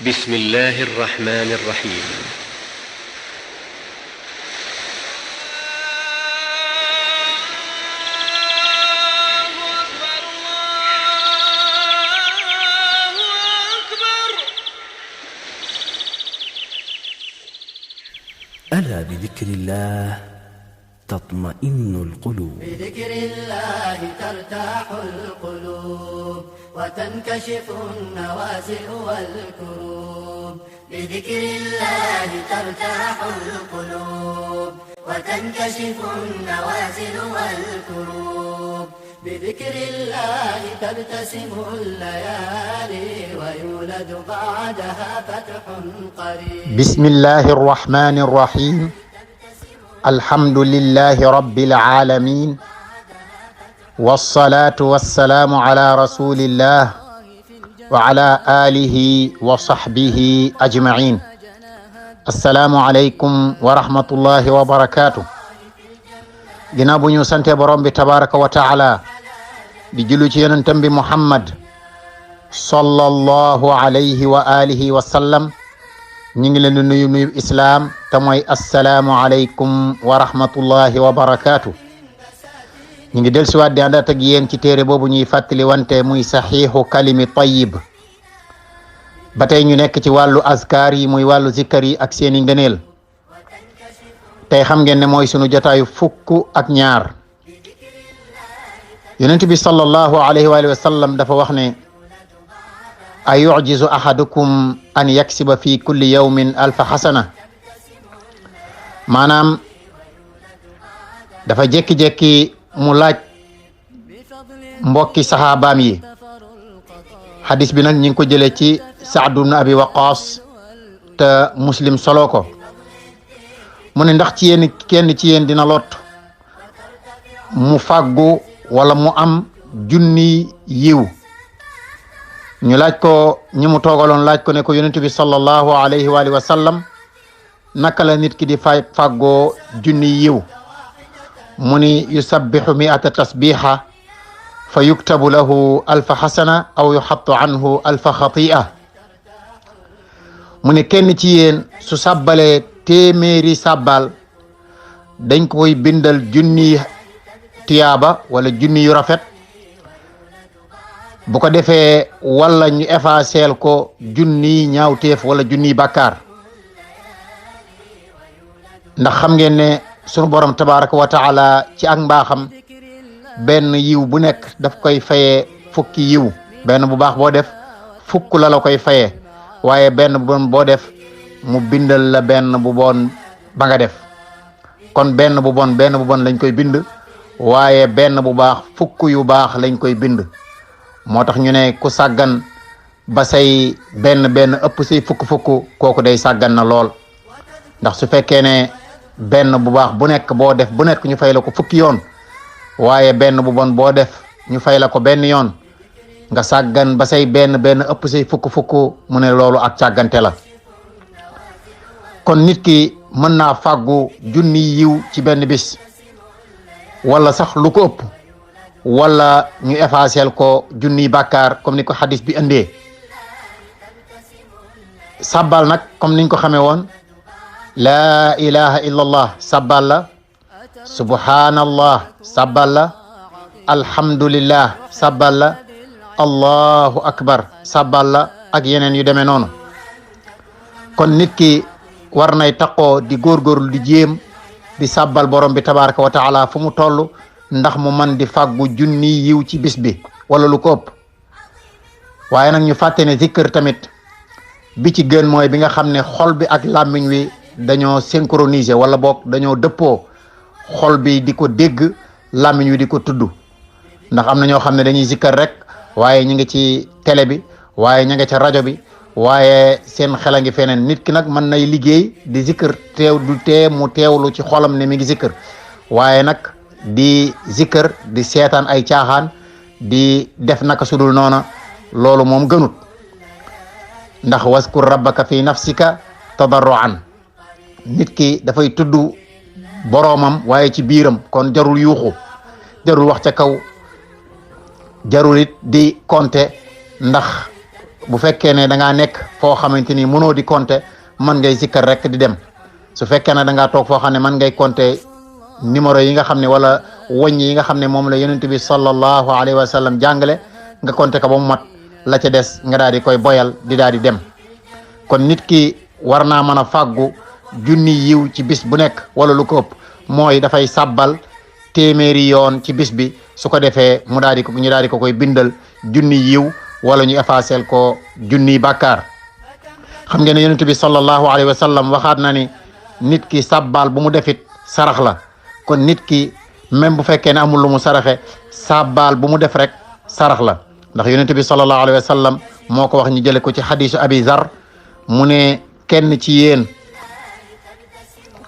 بسم الله الرحمن الرحيم. ألا بذكر الله تطمئن القلوب. بذكر الله ترتاح القلوب وتنكشف النوازع والكروب. بذكر الله ترتاح القلوب وتنكشف النوازع والكروب. بذكر الله تبتسم الليالي ويولد بعدها فتح قريب. بسم الله الرحمن الرحيم. الحمد لله رب العالمين، والصلاة والسلام على رسول الله وعلى آله وصحبه أجمعين. السلام عليكم ورحمة الله وبركاته. ginnaaw bu ñu sante borom bi tabaraka wa taala di julli ci yonentam bi Muhammad sallallahu alayhi wa alihi wa sallam, ñu ngi leen di nuyu islaam te mooy assalaamu aleykum wa rahmatullahi wa barakaatu. ñu ngi del siwaat di àndaat ak yéen ci téere boobu ñuy fàttali wante muy saxiixu kalimi tayyib. ba tey ñu nekk ci wàllu azkaar yi muy wàllu zikkar yi ak seeni ngëneel. tey xam ngeen ne mooy sunu jotaayu fukk ak ñaar. yonent bi sallallahu alayhi wa sallam dafa wax ne a yujizu ahadukum an yaksiba fi kulli yawmin alfa xasana. maanaam dafa jékki-jékki mu laaj mbokki saxaabaam yi. xadis bi nag ñu ngi ko jëlee ci Saad ibn Abi Waqaas te Muslim solo ko. mu ne ndax ci yéen kenn ci yéen dina lot mu fàggu wala mu am junni yiw. ñu laaj ko ñi mu toogaloon laaj ko ne ko yonent bi sallallahu alayhi wa sallam, naka la nit ki di fàggoo junni yiw? mu ni yusabbihu mi'ata tasbiha fa yuktabu lahu alfa xasana aw yuxattu anhu alfa xati'a. mu ne kenn ci yéen su sàbbalee téeméeri sàbbal dañ koy bindal junni tiyaaba wala junni yu rafet. bu ko defee wala ñu effacer ko junni ñaawteef wala junni bàkkaar. ndax xam ngeen ne sunu borom tabaraka wa taala ci ak mbaaxam benn yiw bu nekk daf koy fayee fukki yiw. benn bu baax boo def fukk la koy fayee, waaye benn bu bon boo def mu bindal la benn bu bon ba nga def. kon benn bu bon lañ koy bind, waaye benn bu baax fukk yu baax lañ koy bind. moo tax ñu ne ku sàggan ba say benn ëpp say fukk kooku day sàggan na lool. ndax su fekkee ne benn bu baax bu nekk boo def bu nekk ñu fay la ko fukki yoon, waaye benn bu bon boo def ñu fay la ko benn yoon, nga sàggan ba say benn ëpp say fukk mu ne loolu ak càggante la. kon nit ki mën naa fàggu junni yiw ci benn bis, wala sax lu ko ëpp, wala ñu effacer ko junni bàkkaar comme ni ko xadis bi indee. sabbal nag comme niñ ko xamee woon, laa ilaha illallah sabbal la, subhanallah sabbal la, alhamdulillah sabbal la, allahu akbar sabbal la, ak yeneen yu demee noonu. kon nit ki war nay taqoo di góorgóorlu di jéem di sabbal borom bi tabaraka wa taala fu mu toll, ndax mu man di fàggu junni yiw ci bis bi wala lu ko ëpp. waaye nag ñu fàtte ne zikr tamit bi ci gën mooy bi nga xam ne xol bi ak làmmiñ wi dañoo synchroniser wala boog dañoo dëppoo. xol bi di ko dégg, làmmiñ wi di ko tudd. ndax am na ñoo xam ne dañuy zikr rek waaye ñu ngi ci télé bi, waaye ñu ngi ca rajo bi, waaye seen xel a ngi feneen. nit ki nag mën nay liggéey di zikr du tee mu teewlu ci xolam ne mi ngi zikr, waaye nag di zikr di seetaan ay caaxaan di def naka sudul noona, loolu moom gënut. ndax waskur rabbaka fi nafsika tadarruan. nit ki dafay tudd boroomam waaye ci biiram, kon jarul yuuxu, jarul wax ca kaw, jarul it di compter ndax bu fekkee ne da ngaa nekk foo xamante ni mënoo di compter mën ngay zikkar rek di dem su fekkee ne da ngaa toog foo xam ne mën ngay compter numéro yi nga xam ne wala wàññi yi nga xam ne moom la yonent bi sallallahu alayhi wa sallam jàngale nga compter ko ba mu mat la ca des nga daal di koy boyal di daal di dem kon nit ki war naa mën a fàggu junni yiw ci bis bu nekk wala lu ko ëpp mooy dafay sàbbal téeméeri yoon ci bis bi su ko defee mu daal di ko ñu daal di ko koy bindal junni yiw wala ñu effacer ko junni bàkkaar xam ngeen ne yonent bi sallallahu alayhi wa sallam waxaat na ni nit ki sàbbal bu mu defit sarax la kon nit ki même bu fekkee ne amul lu mu saraxe sàbbal bu mu def rek sarax la ndax yonent bi sallallahu alayhi wa sallam moo ko wax ñu jële ko ci xadisu abi zar mu ne kenn ci yéen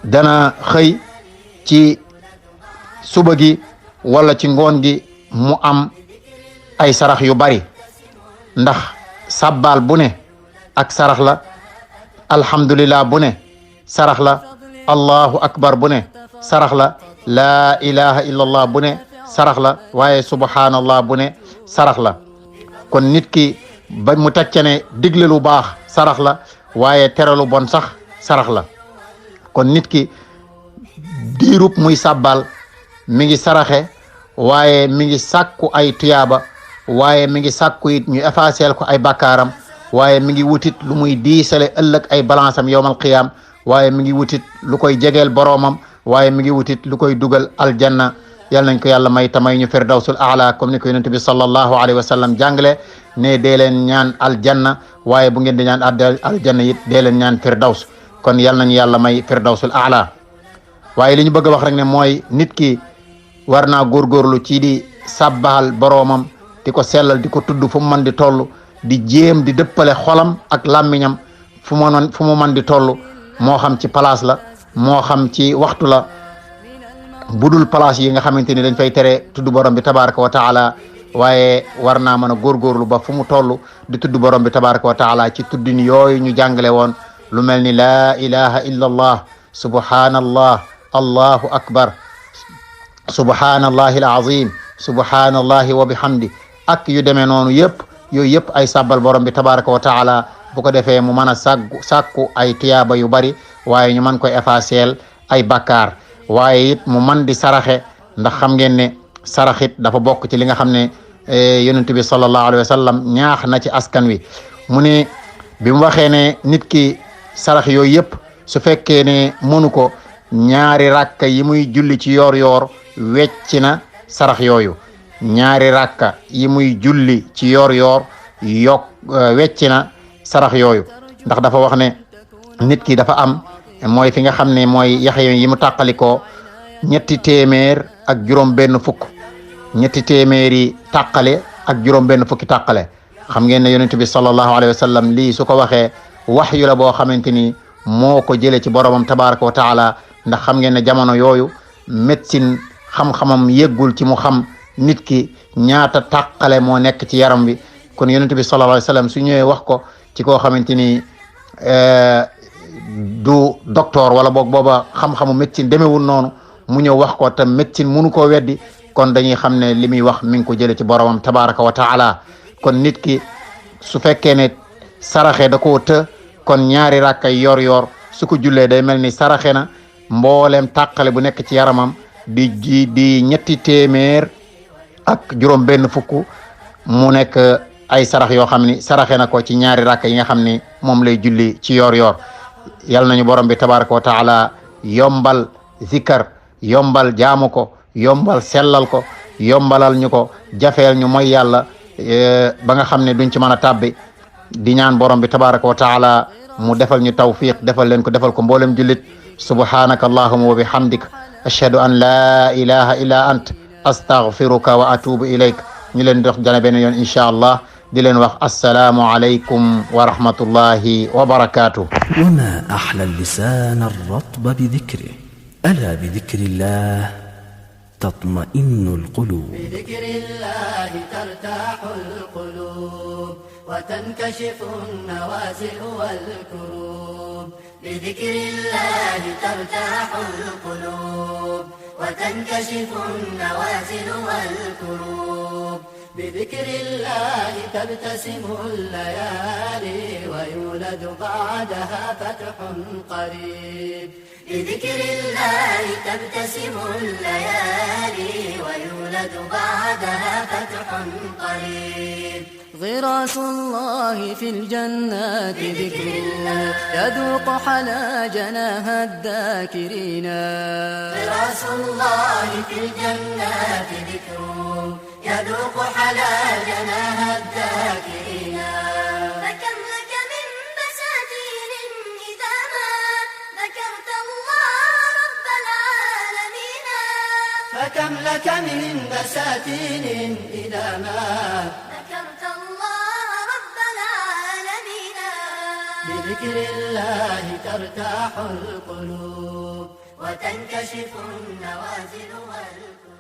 dana xëy ci suba gi wala ci ngoon gi mu am ay sarax yu bari ndax sabbal bu ne ak sarax la alhamdulillah bu ne sarax la allahu akbar bu ne sarax la laa ilaha illallah bu ne sarax la waaye subhanallah bu ne sarax la kon nit ki ba mu tecce ne digle lu baax sarax la waaye tere lu bon sax sarax la kon nit ki diirub muy sabbal mi ngi saraxe waaye mi ngi sàkku ay tuyaaba waaye mi ngi sàkku it ñu effacer ko ay bakkaaram waaye mi ngi wutit lu muy diisale ëllëg ay balance am yowmal qiyam waaye mi ngi wutit lu koy jegeel boroomam waaye mi ngi wutit lu koy dugal aljanna yal nañ ko yàlla may tamay ñu firdawsul aala comme ni ko yonent bi sallallahu alayhi wa sallam jàngale ne dee leen ñaan aljanna waaye bu ngeen di ñaan aljanna it dee leen ñaan firdaws kon yal nañu yàlla may firdawsul aala waaye li ñu bëgg a wax rek ne mooy nit ki war naa góorgóorlu ci di sabbal boroomam di ko sellal di ko tudd fu mu mën di toll di jéem di dëppale xolam ak làmmiñam fu mu mën di toll moo xam ci place la moo xam ci waxtu la budul place yi nga xamante ni dañ fay tere tudd borom bi tabaraka wa taala waaye war naa mën a góorgóorlu ba fu mu toll di tudd borom bi tabaraka wa taala ci tuddin yooyu ñu jàngale woon lu mel ni laa ilaha illa allah subhanallah allahu akbar subhanallahi alazim subhanallahi wa bihamdi ak yu demee noonu yëpp yooyu yëpp ay sabbal borom bi tabaraka wa taala bu ko defee mu mën a sàkku ay tiyaaba yu bari waaye ñu mën koy effacer ay bakkaar waaye it mu man di saraxe ndax xam ngeen ne saraxit dafa bokk ci li nga xam ne yonent bi sallallahu alayhi wa sallam ñaax na ci askan wi mu ne bi mu waxee ne nit ki sarax yooyu yëpp su fekkee ne mënu ko ñaari rakka yi muy julli ci yoor wecci na sarax yooyu ñaari rakka yi muy julli ci yoor wecci na sarax yooyu ndax dafa wax ne nit ki dafa am mooy fi nga xam ne mooy yax yi mu tàqalikoo ñetti téeméer ak juróom benn fukk ñetti téeméeri tàqale ak juróom benn fukki tàqale xam ngeen ne yonent bi sallallahu alayhi wa sallam lii su ko waxee waxyu la boo xamante ni moo ko jëlee ci boromam tabaraka wa taala ndax xam ngeen ne jamono yooyu médecine xam-xamam yeggul ci mu xam nit ki ñaata tàqale moo nekk ci yaram bi kon yonent bi sallallahu alayhi wa sallam su ñëwee wax ko ci koo xamante ni du docteur wala boog booba xam-xamu médecine demewul noonu mu ñëw wax ko te médecine mënu koo weddi kon dañuy xam ne li muy wax mi ngi ko jëlee ci boromam tabaraka wa taala kon nit ki su fekkee ne saraxe da koo të kon ñaari rakkay yor su ko jullee day mel ni saraxe na mboolem tàqale bu nekk ci yaramam di ñetti téeméer ak juróom benn fukk mu nekk ay sarax yoo xam ni saraxe na ko ci ñaari rakk yi nga xam ni moom lay julli ci yor yal nañu borom bi tabaraka wa taala yombal zikar yombal jaamu ko yombal sellal ko yombalal ñu ko jafeel ñu mooy yàlla ba nga xam ne duñ ci mën a tàbbi di ñaan borom bi tabaraka wa taala mu defal ñu tawfiq defal leen ko defal ko mboolem jullit subhanaka allahumma wa bihamdik ashhadu an la ilaha illa ant astaghfiruka wa atubu ilayk ñu leen dox jana benn yoon insha allah di leen wax assalaamu alaykum wa rahmatullahi wa barakatuh. وما أحلى اللسان الرطب بذكره ألا بذكر الله تطمئن القلوب. بذكر الله ترتاح القلوب وتنكشف النوازل والكروب. بذكر الله ترتاح القلوب وتنكشف النوازل والكروب. بذكر الله تبتسم الليالي ويولد بعدها فتح قريب. بذكر الله تبتسم الليالي ويولد بعدها فتح قريب. غراس الله في الجنات ذكر الله يذوق حلا جناها الذاكرين. غراس الله في الجنات ذكره يذوق حلا جناها الذاكرين. فكم لك من بساتين إذا ما ذكرت الله رب العالمين. فكم لك من بساتين إذا ما ذكرت الله رب العالمين. بذكر الله ترتاح القلوب وتنكشف النوازل والكروب.